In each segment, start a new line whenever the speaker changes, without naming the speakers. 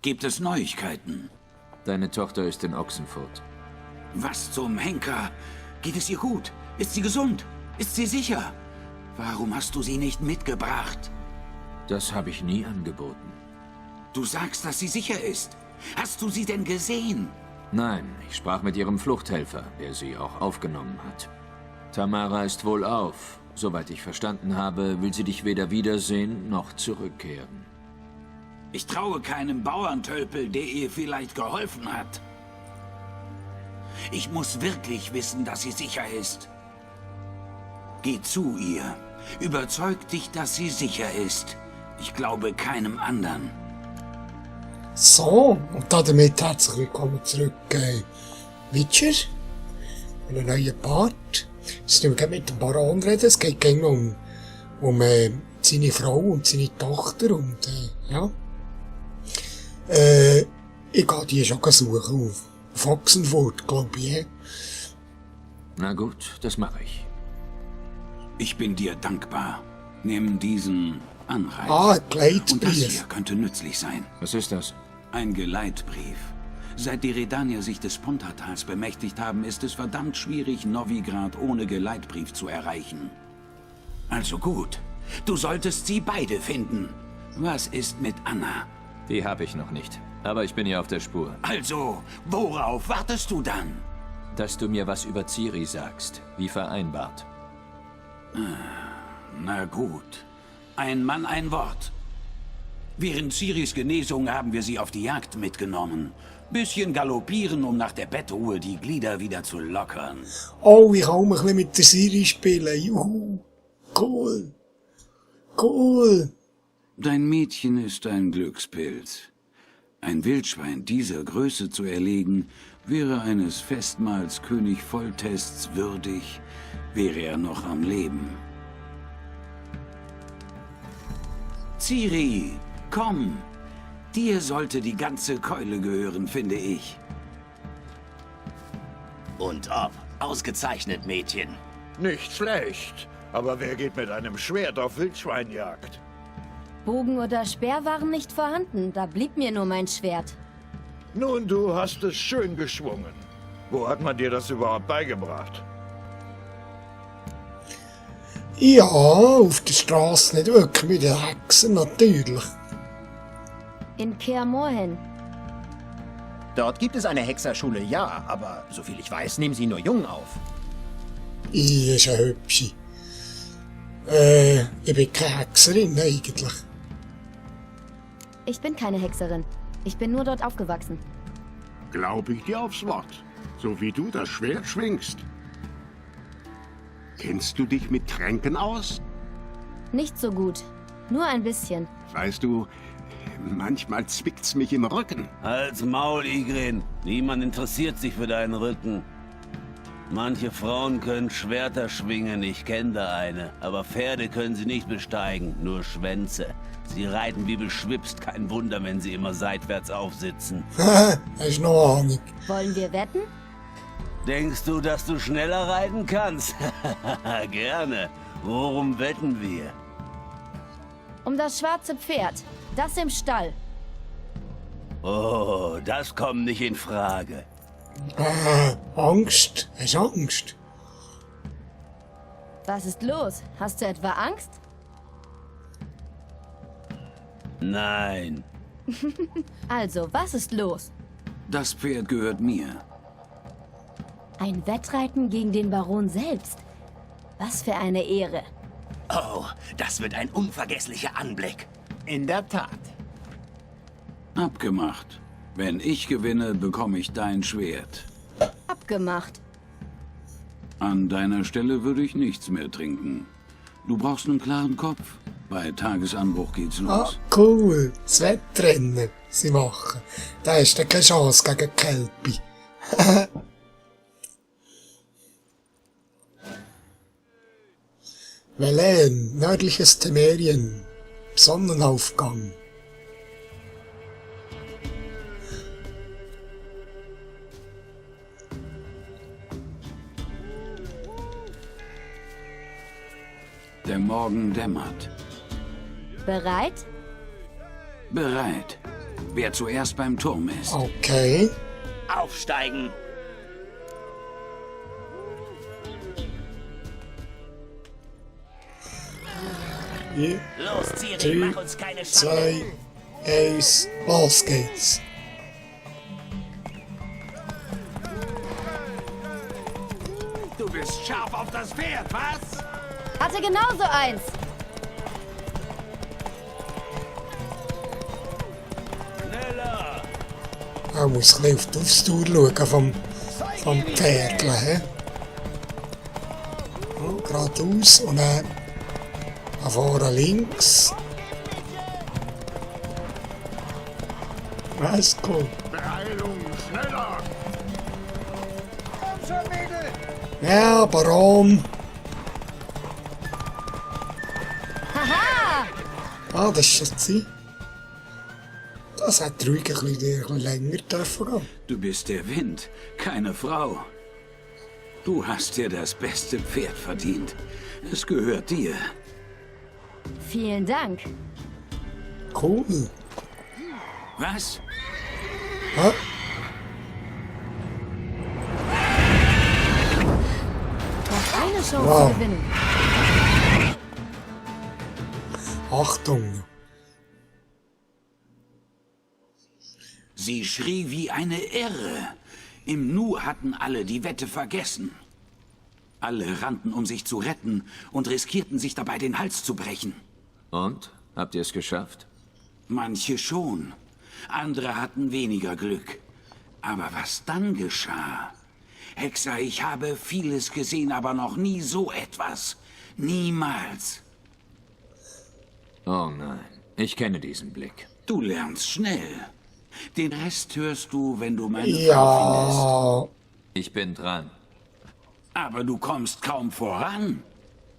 Gibt es Neuigkeiten?
Deine Tochter ist in Ochsenfurt.
Was zum Henker? Geht es ihr gut? Ist sie gesund? Ist sie sicher? Warum hast du sie nicht mitgebracht?
Das habe ich nie angeboten.
Du sagst, dass sie sicher ist. Hast du sie denn gesehen?
Nein, ich sprach mit ihrem Fluchthelfer, der sie auch aufgenommen hat. Tamara ist wohlauf. Soweit ich verstanden habe, will sie dich weder wiedersehen noch zurückkehren.
Ich traue keinem Bauerntölpel, der ihr vielleicht geholfen hat. Ich muss wirklich wissen, dass sie sicher ist. Geh zu ihr. Überzeug dich, dass sie sicher ist. Ich glaube keinem anderen.
So, und damit herzlich willkommen zurück, Witcher. Mit einem neuen Part. Jetzt müssen wir mit dem Baron reden. Es geht um seine Frau und seine Tochter und, ja. Ich gehe die schon suchen auf Ochsenfurt, glaube ich.
Na gut, das mache ich.
Ich bin dir dankbar. Nimm diesen Anreiz.
Ah,
Und das
Gleitbrief.
hier könnte nützlich sein.
Was ist das?
Ein Geleitbrief. Seit die Redanier sich des Pontatals bemächtigt haben, ist es verdammt schwierig, Novigrad ohne Geleitbrief zu erreichen. Also gut. Du solltest sie beide finden. Was ist mit Anna?
Die habe ich noch nicht. Aber ich bin ihr auf der Spur.
Also, worauf wartest du dann?
Dass du mir was über Ciri sagst, wie vereinbart.
Na gut. Ein Mann, ein Wort. Während Ciris Genesung haben wir sie auf die Jagd mitgenommen. Bisschen galoppieren, um nach der Bettruhe die Glieder wieder zu lockern.
Oh, ich kann auch ein bisschen mit der Siri spielen. Juhu. Cool. Cool.
Dein Mädchen ist ein Glückspilz. Ein Wildschwein dieser Größe zu erlegen, wäre eines Festmahls König Foltests würdig, wäre er noch am Leben. Ciri, komm! Dir sollte die ganze Keule gehören, finde ich.
Und ob. Ausgezeichnet, Mädchen.
Nicht schlecht. Aber wer geht mit einem Schwert auf Wildschweinjagd?
Bogen oder Speer waren nicht vorhanden, da blieb mir nur mein Schwert.
Nun, du hast es schön geschwungen. Wo hat man dir das überhaupt beigebracht?
Ja, auf der Straße nicht wirklich mit den Hexen, natürlich.
In Kaer Morhen.
Dort gibt es eine Hexerschule, ja, aber soviel ich weiß, nehmen sie nur Jungen auf.
Ich ist eine hübsche. Ich bin keine Hexerin, eigentlich.
Ich bin keine Hexerin. Ich bin nur dort aufgewachsen.
Glaube ich dir aufs Wort, so wie du das Schwert schwingst. Kennst du dich mit Tränken aus?
Nicht so gut. Nur ein bisschen.
Weißt du, manchmal zwickt's mich im Rücken.
Halt's Maul, Igrin. Niemand interessiert sich für deinen Rücken. Manche Frauen können Schwerter schwingen, ich kenne da eine. Aber Pferde können sie nicht besteigen, nur Schwänze. Sie reiten wie beschwipst, kein Wunder, wenn sie immer seitwärts aufsitzen.
Haha, das ist noch Ahnung.
Wollen wir wetten?
Denkst du, dass du schneller reiten kannst? Gerne. Worum wetten wir?
Um das schwarze Pferd. Das im Stall.
Oh, das kommt nicht in Frage.
Angst. Hast du Angst?
Was ist los? Hast du etwa Angst?
Nein.
Also, was ist los?
Das Pferd gehört mir.
Ein Wettreiten gegen den Baron selbst. Was für eine Ehre.
Oh, das wird ein unvergesslicher Anblick. In der Tat.
Abgemacht. Wenn ich gewinne, bekomme ich dein Schwert.
Abgemacht.
An deiner Stelle würde ich nichts mehr trinken. Du brauchst einen klaren Kopf. Bei Tagesanbruch geht's
Ah,
los.
cool. Das Wettrennen sie machen. Da hast du keine Chance gegen Kelpie. Velen, nördliches Temerien. Sonnenaufgang.
Der Morgen dämmert.
Bereit?
Bereit. wer zuerst beim Turm ist.
Okay.
Aufsteigen!
Hier,
Los, Ciri,
3,
mach uns keine Schande!
2, 1, los geht's.
Du bist scharf auf das Pferd, was?
Hatte genauso eins.
Schneller!
Man muss ein bisschen auf die Aufstauer schauen vom Pferdchen. He? Oh, geradeaus und dann vorne links. Was cool.
Beeilung, schneller!
Ja, Baron.
Haha!
Ah, das ist schon Zeit. Das hat ruhig ein bisschen länger dürfen gehen.
Du bist der Wind, keine Frau. Du hast dir das beste Pferd verdient. Es gehört dir.
Vielen Dank.
Cool.
Was?
Hä?
Noch eine Chance
Wow.
zu gewinnen.
Achtung.
Sie schrie wie eine Irre. Im Nu hatten alle die Wette vergessen. Alle rannten, um sich zu retten und riskierten sich dabei, den Hals zu brechen.
Und? Habt ihr es geschafft?
Manche schon. Andere hatten weniger Glück. Aber was dann geschah? Hexer, ich habe vieles gesehen, aber noch nie so etwas. Niemals.
Oh nein, ich kenne diesen Blick.
Du lernst schnell. Den Rest hörst du, wenn du meine Frau findest.
Ja.
Ich bin dran.
Aber du kommst kaum voran.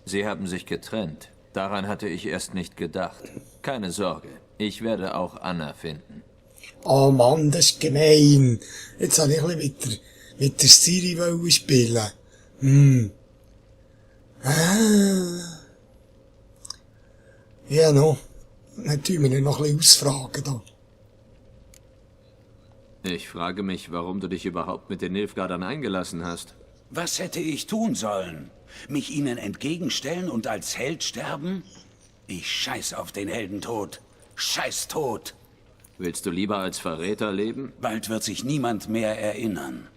Sie haben sich getrennt. Daran hatte ich erst nicht gedacht. Keine Sorge, ich werde auch Anna finden.
Oh Mann, das ist gemein. Jetzt wollte ich ein bisschen mit der Siri spielen. Ja, noch. Dann tun wir ihn noch ein bisschen ausfragen da.
Ich frage mich, warum du dich überhaupt mit den Nilfgaardern eingelassen hast.
Was hätte ich tun sollen? Mich ihnen entgegenstellen und als Held sterben? Ich scheiß auf den Heldentod. Scheiß tot.
Willst du lieber als Verräter leben?
Bald wird sich niemand mehr erinnern.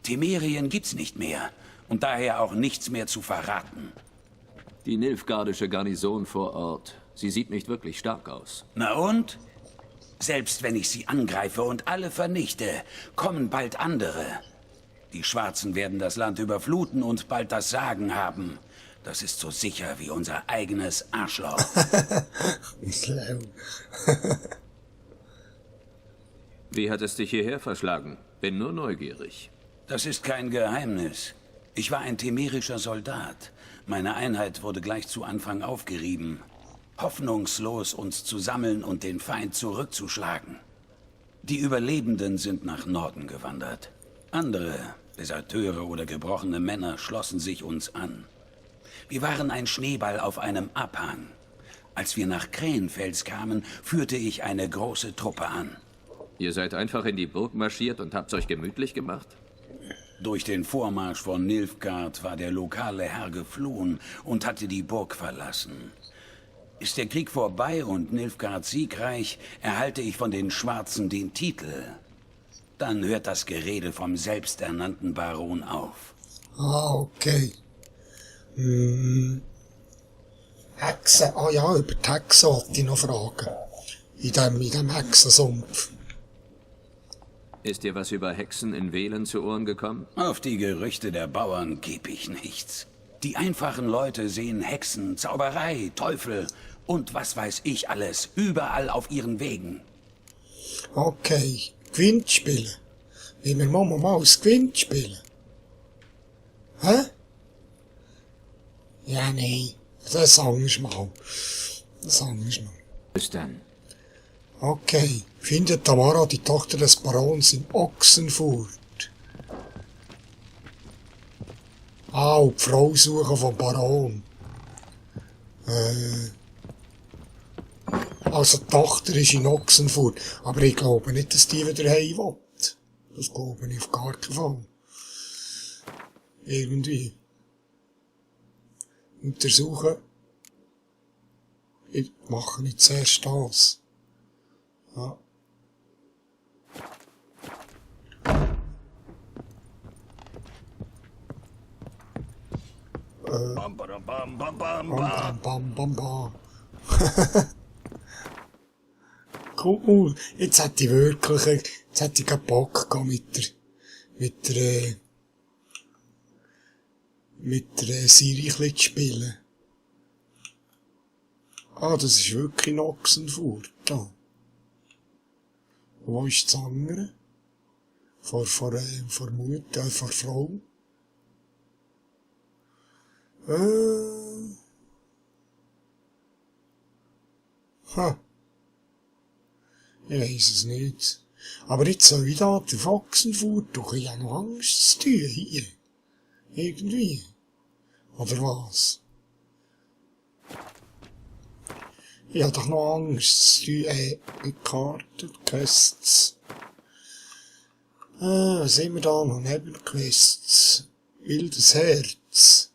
Temerien gibt's nicht mehr und daher auch nichts mehr zu verraten.
Die nilfgaardische Garnison vor Ort. Sie sieht nicht wirklich stark aus.
Na und? Selbst wenn ich sie angreife und alle vernichte, kommen bald andere. Die Schwarzen werden das Land überfluten und bald das Sagen haben. Das ist so sicher wie unser eigenes Arschloch.
Schlau.
Wie hat es dich hierher verschlagen? Bin nur neugierig.
Das ist kein Geheimnis. Ich war ein temerischer Soldat. Meine Einheit wurde gleich zu Anfang aufgerieben. Hoffnungslos, uns zu sammeln und den Feind zurückzuschlagen. Die Überlebenden sind nach Norden gewandert. Andere, Deserteure oder gebrochene Männer, schlossen sich uns an. Wir waren ein Schneeball auf einem Abhang. Als wir nach Krähenfels kamen, führte ich eine große Truppe an.
Ihr seid einfach in die Burg marschiert und habt's euch gemütlich gemacht?
Durch den Vormarsch von Nilfgaard war der lokale Herr geflohen und hatte die Burg verlassen. Ist der Krieg vorbei und Nilfgaard siegreich, erhalte ich von den Schwarzen den Titel. Dann hört das Gerede vom selbsternannten Baron auf.
Ah, okay. Hexen. Ah ja, über die Hexen wollte ich noch fragen. In dem Hexensumpf.
Ist dir was über Hexen in Velen zu Ohren gekommen?
Auf die Gerüchte der Bauern gebe ich nichts. Die einfachen Leute sehen Hexen, Zauberei, Teufel und was weiß ich alles, überall auf ihren Wegen.
Okay. Gwent spielen. Wie wir mal das Gwent spielen. Hä? Ja, nee. Das sang ich mal.
Bis dann.
Okay. Findet Tamara die Tochter des Barons in Ochsenfurt. Ah, und die Frau suchen vom Baron. Also die Tochter ist in Ochsenfurt. Aber ich glaube nicht, dass die wieder heim will. Das glaube ich auf gar keinen Fall. Irgendwie. Untersuchen. Ich mache nicht zuerst das. Ja.
Bam, bam, bam, bam, bam,
Bam, bam, bam, bam. Cool. Jetzt hätte ich wirklich, jetzt hätte ich keinen Bock gehabt mit der Siri zu spielen. Ah, das ist wirklich in Ochsenfurt, da. Wo ist das andere? Vor Mutter, vor Frau? Ich weiss es nicht. Aber jetzt soll ich da auf Ochsenfurt, doch ich habe noch Angst zu tun, hier. Irgendwie. Oder was? Ich habe doch noch Angst zu tun, mit Karten, Quests. Was haben wir da noch? Nebenquests. Wildes Herz.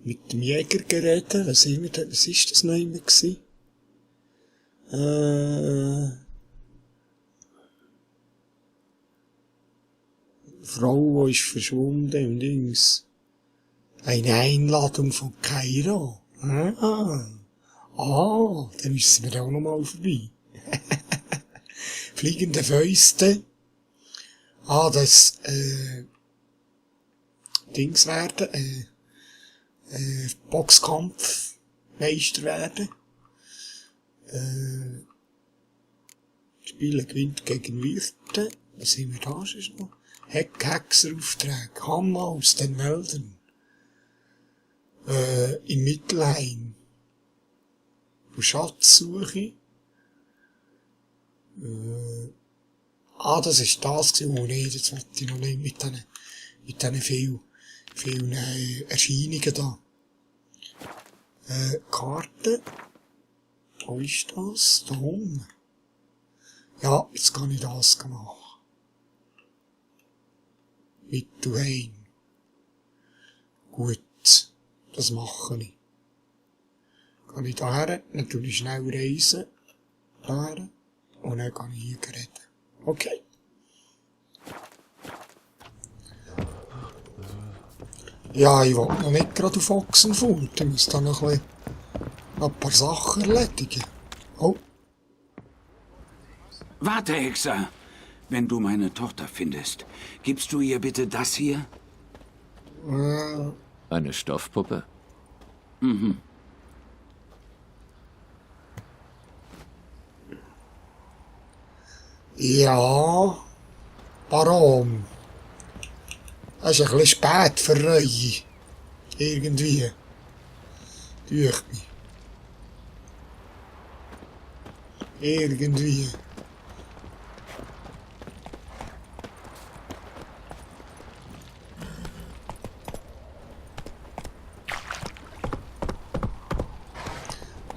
Mit dem Jäger geredet. Was ist das noch immer gewesen? Frau, die ist verschwunden im Dings. Eine Einladung von Kairo. Da müssen wir auch noch mal vorbei. Fliegende Fäuste. Das, Dings werden, Boxkampfmeister werden. Spielen gewinnt gegen Wirte. Was haben wir da schon noch? Hexeraufträge. Hanna aus den Wäldern. In Mittelheim. Schatzsuche. Das ist das gewesen. Oh nee, das wollte ich noch nicht mit diesen vielen Erscheinungen da. Karte. Wo ist das? Da oben. Ja, jetzt kann ich das machen. Mittelheim. Gut, das mache ich. Kann ich daher, natürlich schnell reisen. Daher. Und dann kann ich hier reden. Okay. Ja, ich will noch nicht gerade auf Ochsenfurt. Ich muss da noch ein paar Sachen erledigen. Oh.
Warte, Hexer. Wenn du meine Tochter findest, gibst du ihr bitte das hier?
Eine Stoffpuppe?
Mhm.
Ja, warum? Das ist ein bisschen spät für Reue. Irgendwie. Durch mich. Irgendwie.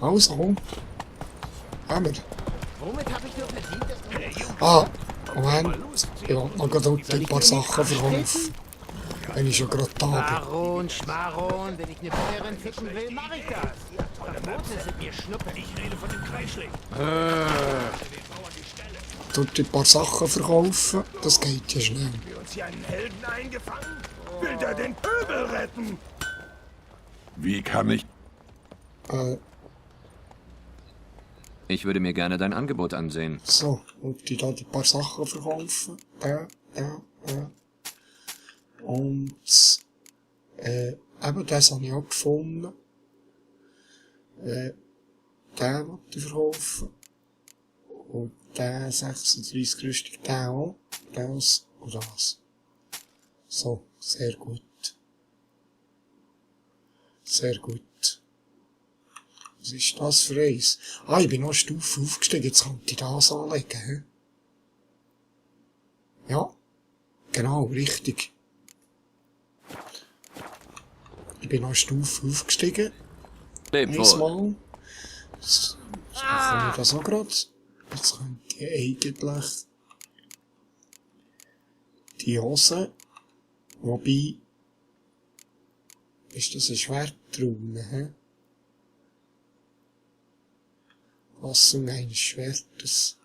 Also, haben wir. Moment. Ich will noch gerade ein paar Sachen verkaufen. Wenn ich schon gerade da bin.
Baron, Schmaron, wenn ich eine Bäuerin ficken will, mach ich das. Eure Boote sind mir Schnuppe. Ich rede von dem Kreischling.
Tut ein paar Sachen verkaufen, das geht ja schnell.
wir uns hier einen Helden eingefangen? Will der den Pöbel retten?
Wie kann ich...
Ich würde mir gerne dein Angebot ansehen.
So, und die da ein paar Sachen verkaufen. Und, eben, das habe ich auch gefunden. Den wollte ich verkaufen. Und der 36 Rüstung, den auch. Das und das. So, sehr gut. Sehr gut. Was ist das für eins? Ich bin noch eine Stufe aufgestiegen, jetzt könnte ich das anlegen, hä? Ja, genau, richtig. Ich bin noch eine Stufe aufgestiegen.
Leb wohl.
Mal. Jetzt machen wir das auch gerade. Jetzt könnte ich eigentlich die Hose, wobei, ist das ein Schwertrune, hä? Fassung eines Schwertes.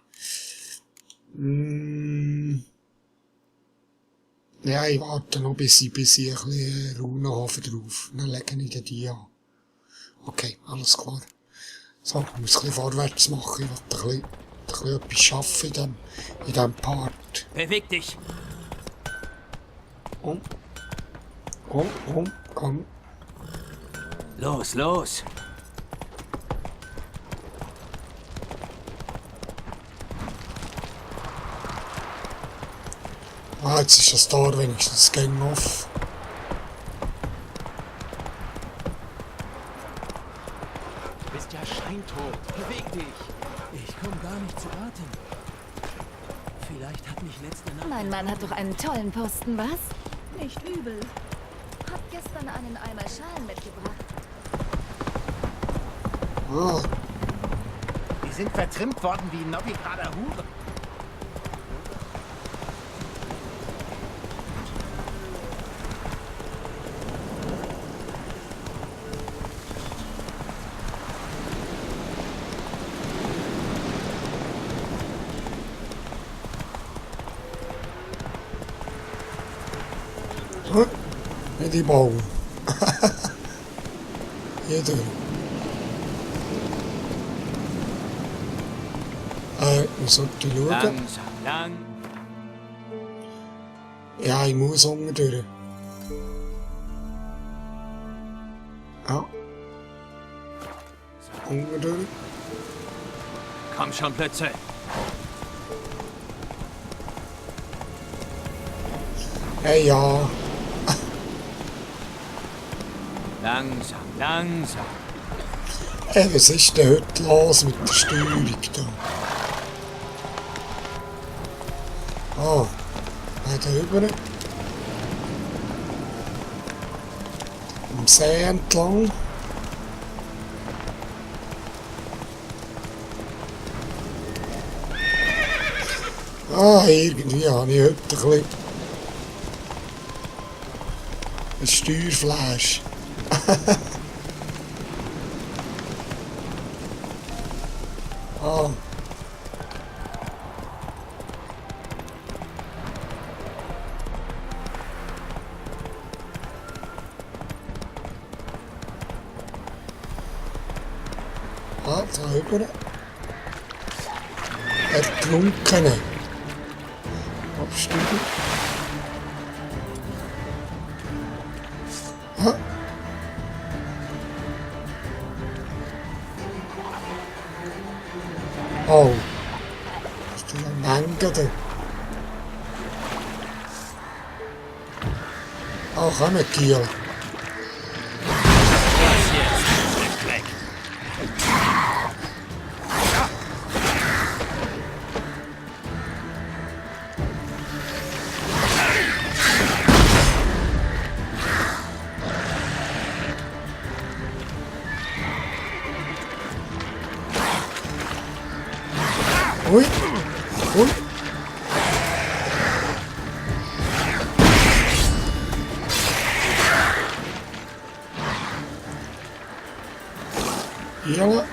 Ja, ich warte noch, bis ich ein bisschen Runen habe drauf. Dann lege ich die an. Okay, alles klar. So, ich muss ein bisschen vorwärts machen. Ich will ein bisschen etwas schaffen in diesem Part.
Beweg dich!
Komm.
Los, los!
Ah, jetzt ist das Tor wenigstens gegen off.
Du bist ja scheintot. Beweg dich! Ich komme gar nicht zu Atem. Vielleicht hat mich letzte Nacht...
Mein Mann hat doch einen tollen Posten, was?
Nicht übel. Hab gestern einen Eimer Schalen mitgebracht.
Ah,
Die sind vertrimmt worden wie Novigrader Hure.
nicht die Baum. Hier drin. Wir sollten schauen.
Langsam, lang.
Ja, ich muss unten durch. Ja. Unten durch.
Komm schon, Plötze.
Hey, ja.
Langsam, langsam.
Hey, was ist denn heute los mit der Steuerung da? Ah, da drüber. Am See entlang. Ah, irgendwie habe ich heute ein Steuerflash. Ah. Ah, da rüber. Ertrunkene. Absteigen. Ah. Oh. Ist das ein Manga da? Oh, komm mit Kiel. Ui. Ui. Ja.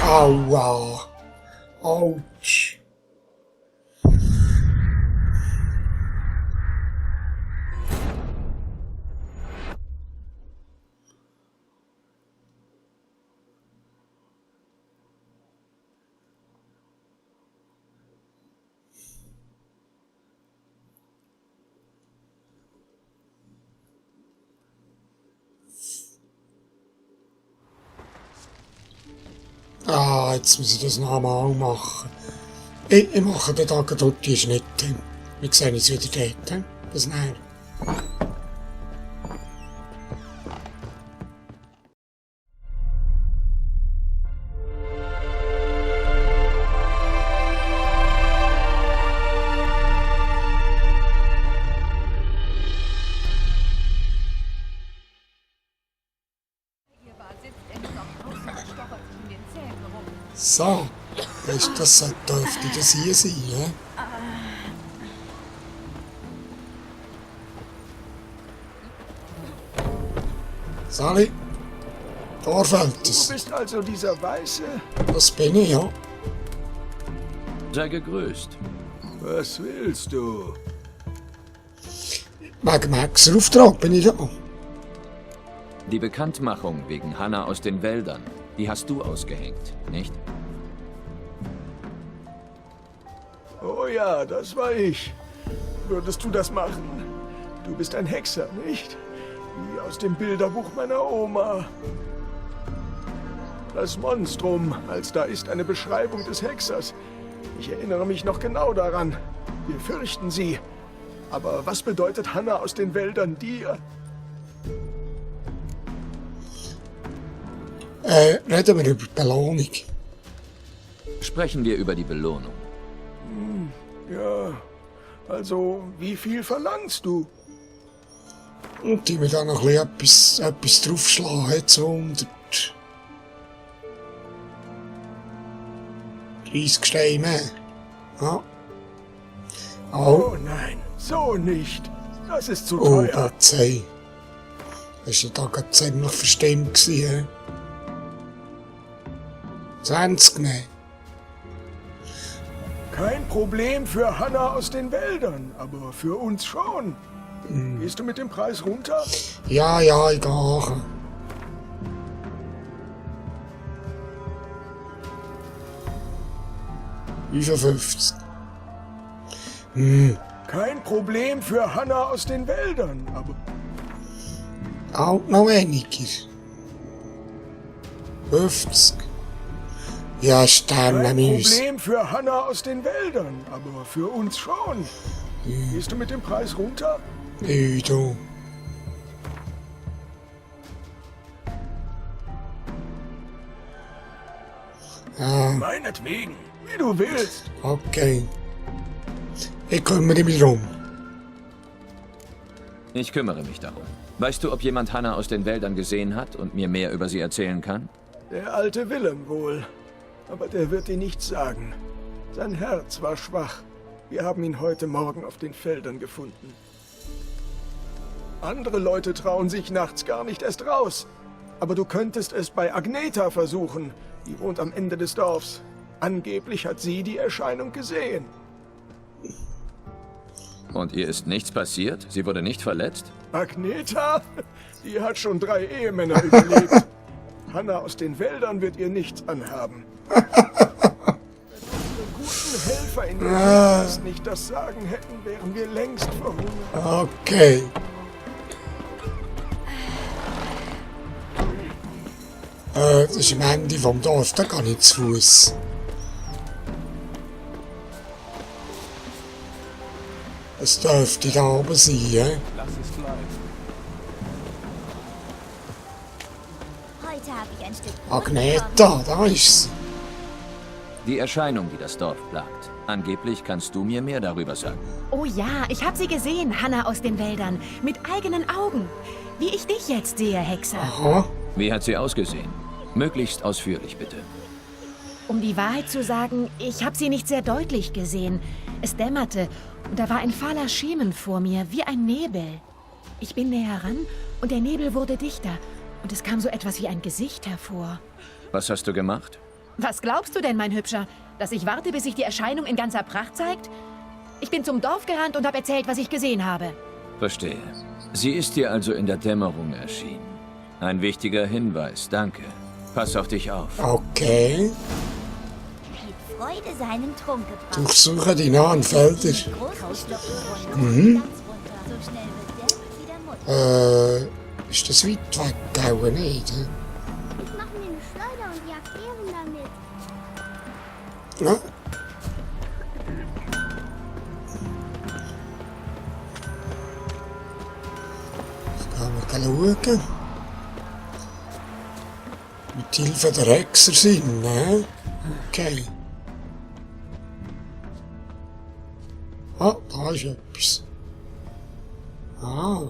Aua. Ouch. Ah, jetzt muss ich das noch einmal machen. Ich mache den Tag dort die Schnitte. Wir sehen uns wieder dort. Bis nachher. So, das dürfte das hier sein, ne? Sali, da fällt es.
Du bist also dieser Weiße?
Das bin ich, ja.
Sei gegrüßt.
Was willst du?
Wegen Maxer Auftrag bin ich da.
Die Bekanntmachung wegen Hanna aus den Wäldern, die hast du ausgehängt, nicht?
Oh ja, das war ich. Würdest du das machen? Du bist ein Hexer, nicht? Wie aus dem Bilderbuch meiner Oma. Das Monstrum, als da ist eine Beschreibung des Hexers. Ich erinnere mich noch genau daran. Wir fürchten sie. Aber was bedeutet Hanna aus den Wäldern dir?
Reden wir über die Belohnung.
Sprechen wir über die Belohnung.
Ja, also wie viel verlangst du?
Und die mir da noch ein bisschen etwas draufschlagen, 200. 30 Steine mehr. Ja.
Oh nein, so nicht. Das ist zu
Oh,
teuer.
Batzei. Das war ja da gerade ziemlich verstimmt gewesen, 20 mehr.
Kein Problem für Hanna aus den Wäldern, aber für uns schon. Gehst du mit dem Preis runter?
Ja, ich gehe. 55.
Kein Problem für Hanna aus den Wäldern, aber
Auch noch weniger. 50. Ja, Sterne
kein
Müs.
Problem für Hanna aus den Wäldern, aber für uns schon. Gehst du mit dem Preis runter?
Nö, du. Ja,
Meinetwegen, wie du willst.
okay. Ich kümmere mich drum.
Ich kümmere mich darum. Weißt du, ob jemand Hanna aus den Wäldern gesehen hat und mir mehr über sie erzählen kann?
Der alte Willem wohl. Aber der wird dir nichts sagen. Sein Herz war schwach. Wir haben ihn heute Morgen auf den Feldern gefunden. Andere Leute trauen sich nachts gar nicht erst raus. Aber du könntest es bei Agneta versuchen. Die wohnt am Ende des Dorfs. Angeblich hat sie die Erscheinung gesehen.
Und ihr ist nichts passiert? Sie wurde nicht verletzt?
Agneta? Die hat schon 3 Ehemänner überlebt. Hanna aus den Wäldern wird ihr nichts anhaben. Wenn unsere guten Helfer in der Wildnis nicht das Sagen hätten, wären wir längst verhungert.
Okay. Das ist am Ende vom Dorf, da kann ich zu Fuß. Es dürfte da oben sein, hä?
Heute habe ich ein Stück
Agneta, da ist sie.
Die Erscheinung, die das Dorf plagt. Angeblich kannst du mir mehr darüber sagen.
Oh ja, ich habe sie gesehen, Hanna aus den Wäldern. Mit eigenen Augen. Wie ich dich jetzt sehe, Hexer.
Aha.
Wie hat sie ausgesehen? Möglichst ausführlich, bitte.
Um die Wahrheit zu sagen, ich habe sie nicht sehr deutlich gesehen. Es dämmerte und da war ein fahler Schemen vor mir, wie ein Nebel. Ich bin näher heran und der Nebel wurde dichter und es kam so etwas wie ein Gesicht hervor.
Was hast du gemacht?
Was glaubst du denn, mein Hübscher? Dass ich warte, bis sich die Erscheinung in ganzer Pracht zeigt? Ich bin zum Dorf gerannt und habe erzählt, was ich gesehen habe.
Verstehe. Sie ist dir also in der Dämmerung erschienen. Ein wichtiger Hinweis, danke. Pass auf dich auf.
Okay.
mit Freude seinen Trunk gebracht.
Durchsuche die nahen Felder.
So schnell wird der wieder Mutter.
Ist das weit weg, auch nicht?
Ich mache mir eine Schleuder und jag Ehren damit.
Ja. Gehen wir schauen. Mit Hilfe der Hexer sind, ne? Okay. Ah, da ist etwas. Ah.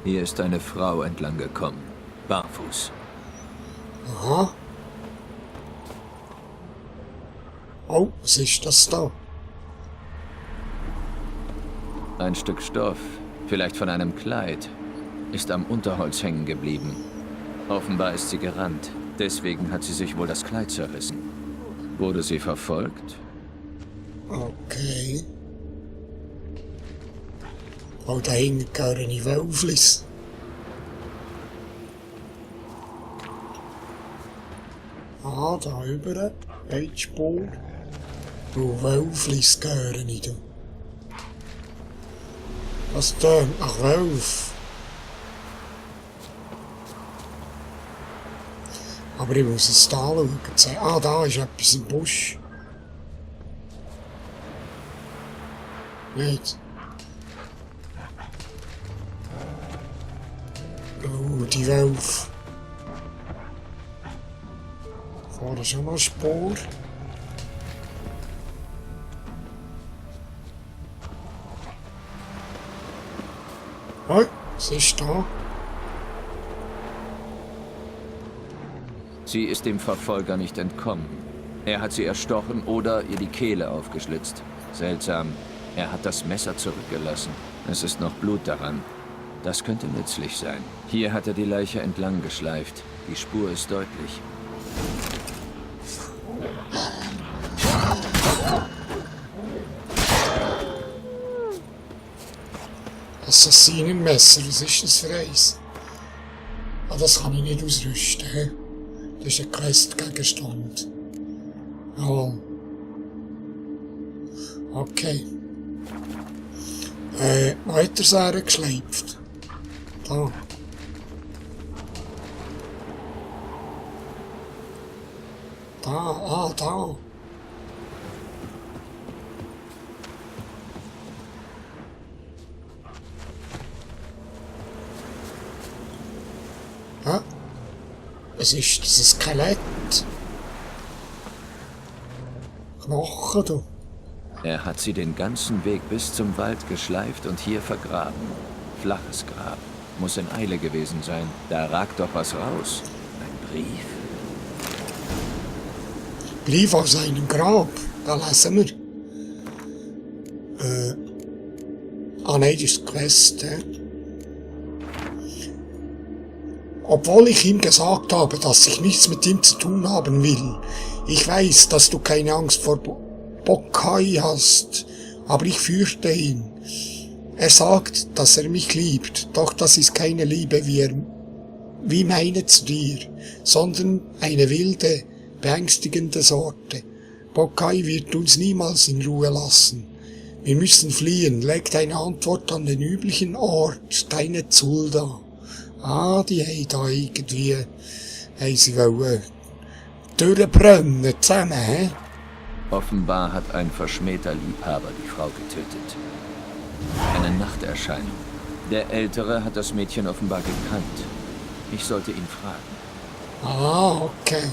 Hier ist eine Frau entlang gekommen. Barfuß.
Aha. Oh, was ist das da?
Ein Stück Stoff, vielleicht von einem Kleid, ist am Unterholz hängen geblieben. Offenbar ist sie gerannt. Deswegen hat sie sich wohl das Kleid zerrissen. Wurde sie verfolgt?
Okay. Oh, da hängen keine Wölflis. Ah, da über. Ein Spur. Oh, Wölflis gehören nicht. Was tönt? Ach, Wölf. Aber ich muss es da schauen. Ah, da ist etwas im Busch. Nicht. Oh, die Wölfe. Vorne schon mal Spur. Oh, was ist da?
Sie ist dem Verfolger nicht entkommen. Er hat sie erstochen oder ihr die Kehle aufgeschlitzt. Seltsam, er hat das Messer zurückgelassen. Es ist noch Blut daran. Das könnte nützlich sein. Hier hat er die Leiche entlang geschleift. Die Spur ist deutlich.
Assassinenmesser, was ist das für eins? Ah, das kann ich nicht ausrüsten. He? Das ist ein Questgegenstand. Ja. Okay. Weitersäure geschleift. Da. Da, da. Ja. Es ist dieses Skelett. Knochen, du.
Er hat sie den ganzen Weg bis zum Wald geschleift und hier vergraben. Flaches Grab. Muss in Eile gewesen sein. Da ragt doch was raus. Ein Brief.
Brief aus seinem Grab. Da lesen wir. Nein, das ist die Quest. Obwohl ich ihm gesagt habe, dass ich nichts mit ihm zu tun haben will. Ich weiß, dass du keine Angst vor Bokai hast, aber ich fürchte ihn. Er sagt, dass er mich liebt, doch das ist keine Liebe wie meine zu dir, sondern eine wilde, beängstigende Sorte. Bokai wird uns niemals in Ruhe lassen. Wir müssen fliehen, leg deine Antwort an den üblichen Ort, deine Zulda. Ah, die haben da irgendwie, sie wollen durchbrennen zusammen, hä?
Offenbar hat ein verschmähter Liebhaber die Frau getötet. Eine Nachterscheinung. Der Ältere hat das Mädchen offenbar gekannt. Ich sollte ihn fragen.
Ah, okay.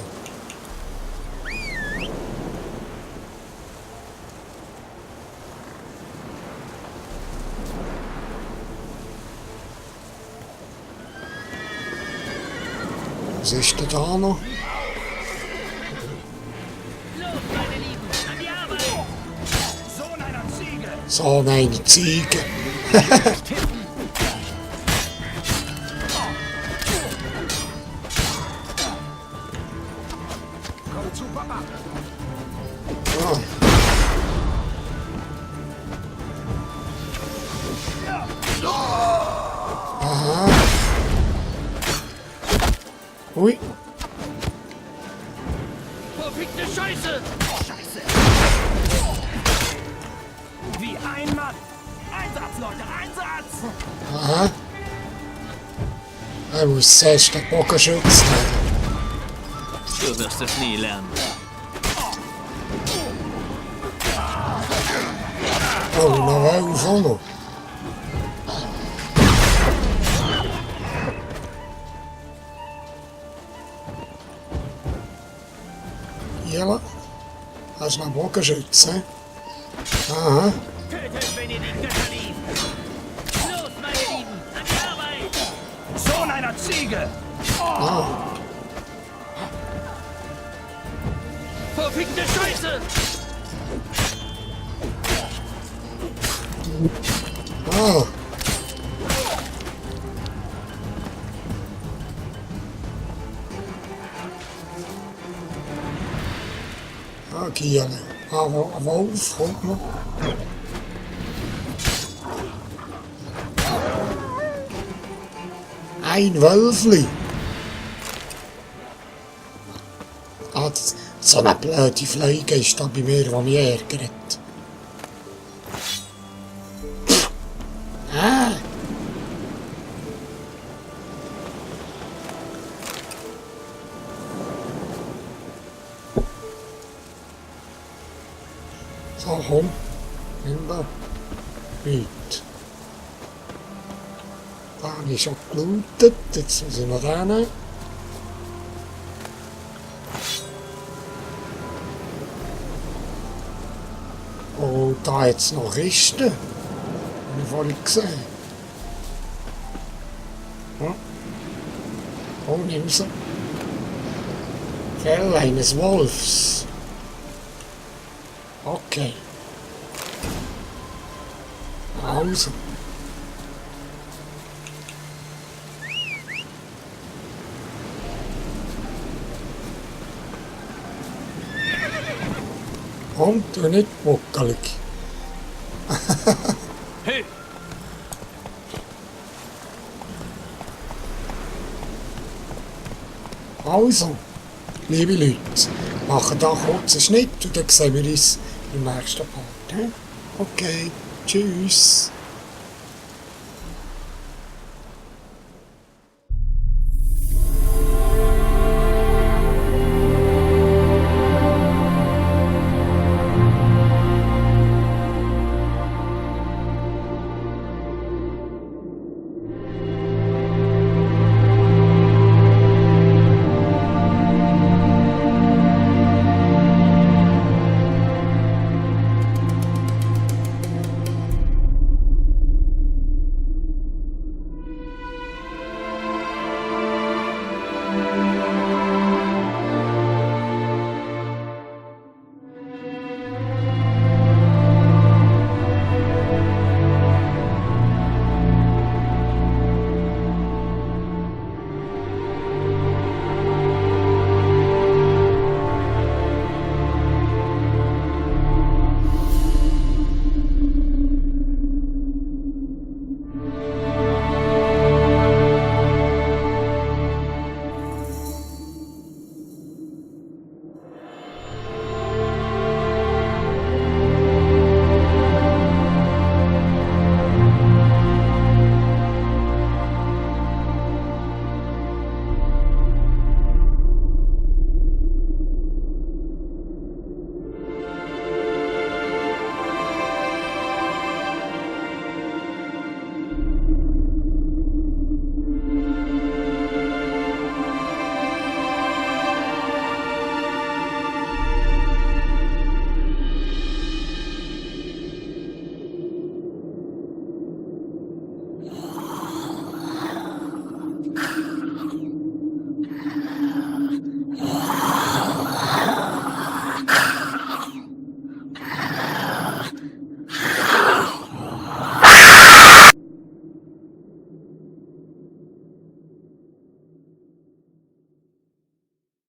Was ist denn da noch? Sohn einer Ziege.
Komm zu Papa.
Aha. Ui.
Verfickte Scheiße! Scheiße! Wie ein Mann! Einsatz, Leute, Einsatz!
Aha. Er muss zuerst den Bogenschützen haben.
Du wirst es nie lernen.
Oh, noch Wölfe auch noch. Hier, das ist noch Bogenschütze. Aha.
Tötet, wenn ihr die Götter liebt! Los, meine Lieben, an die Arbeit! Sohn einer Ziege!
Ah.
Verfickte Scheiße!
Ah. Ah, Kiele. Ah, ein Wolf kommt noch. Ein Wölfli. Ah, so eine blöde Fliege ist da bei mir, die mich ärgert. Ah. So, komm. Nimm da. Gut. Da habe ich schon gelootet. Jetzt muss ich noch da nehmen. Oh, da jetzt noch Kisten. Habe ich vorhin gesehen. Ja. Oh, nimm sie. Fell eines Wolfs. Okay. Also. Komm, tu nicht wackelig.
Hey!
Also, liebe Leute, machen da kurz einen Schnitt und dann sehen wir uns im nächsten Part. Okay, tschüss.